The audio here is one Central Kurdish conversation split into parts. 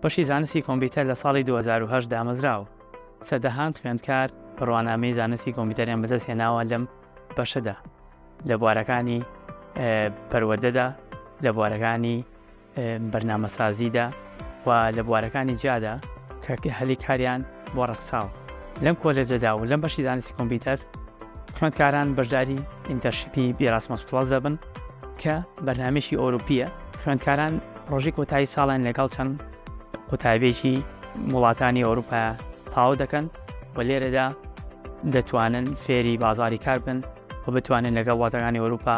بەشی زانستی کۆمپیوتەر لە ساڵی 2008 دامەزراوە. سەدەهان خوێندکار بڕوانامەی زانستی کۆمپیوتەریان بەدەست هێناوە لەم بەشەدا لە بوارەکانی پەروەردەدا، لە بوارەکانی بەرنامەسازیدا و لە بوارەکانی جیادا کە هەلی کاریان بۆ ڕەخساوە. لەم کۆلێجەدا و لەم بەشی زانستی کۆمپیوتەر خوێندکاران بەشداری internship ی Erasmus Plus دەبن کە بەرنامەیەکی ئەوروپیە. خوێندکاران ڕۆژی کۆتایی ساڵیان لەگەڵ چەند قوتابیەکی وڵاتانی ئەوروپا تەواو دەکەن و لێرەدا دەتوانن فێری بازاری کار بن و بتوانن لەگەڵ وڵاتەکانی ئەوروپا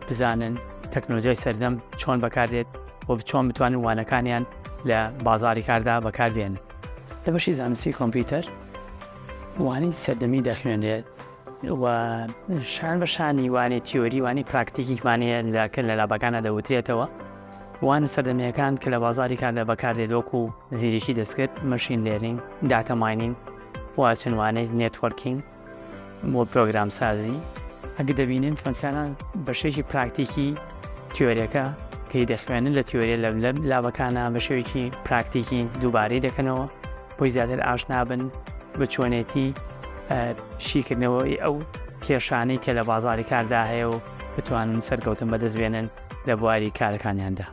بزانن تەکنۆلۆژیای سەردەم چۆن بەکاردێت و چۆن بتوانن وانەکانیان لە بازاری کاردا بەکاربێنن. لە بەشی زانستی کۆمپیوتەر وانەی سەردەمی دەخوێنرێت و شان بە شانی وانەی تیۆری وانەی پراکتیکیشمان هەیە لە کە لە لابەکانە دەوترێتەوە وانە سەردەمیەکان کە لە بازاری کاردا بەکاردێت وەکو زیرەکی دەستکرد machine learning data mining و چەند وانەی networking بۆ پرۆگرامسازی. ئەگەر دەبینن خوێندکاران بەشێکی پراکتیکی تیۆریەکە کەی دەخوێنن لە تیۆریە لە لە لابەکانە بە شێوەیەکی پراکتیکی دووبارەی دەکەنەوە بۆی زیاتر ئاشنابن بە چۆنێتی شیکردنەوەی ئەو کێشانەی کە لە بازاری کاردا هەیە و بتوانن سەرکەوتن بەدەست بێنن لە بواری کارەکانیاندا.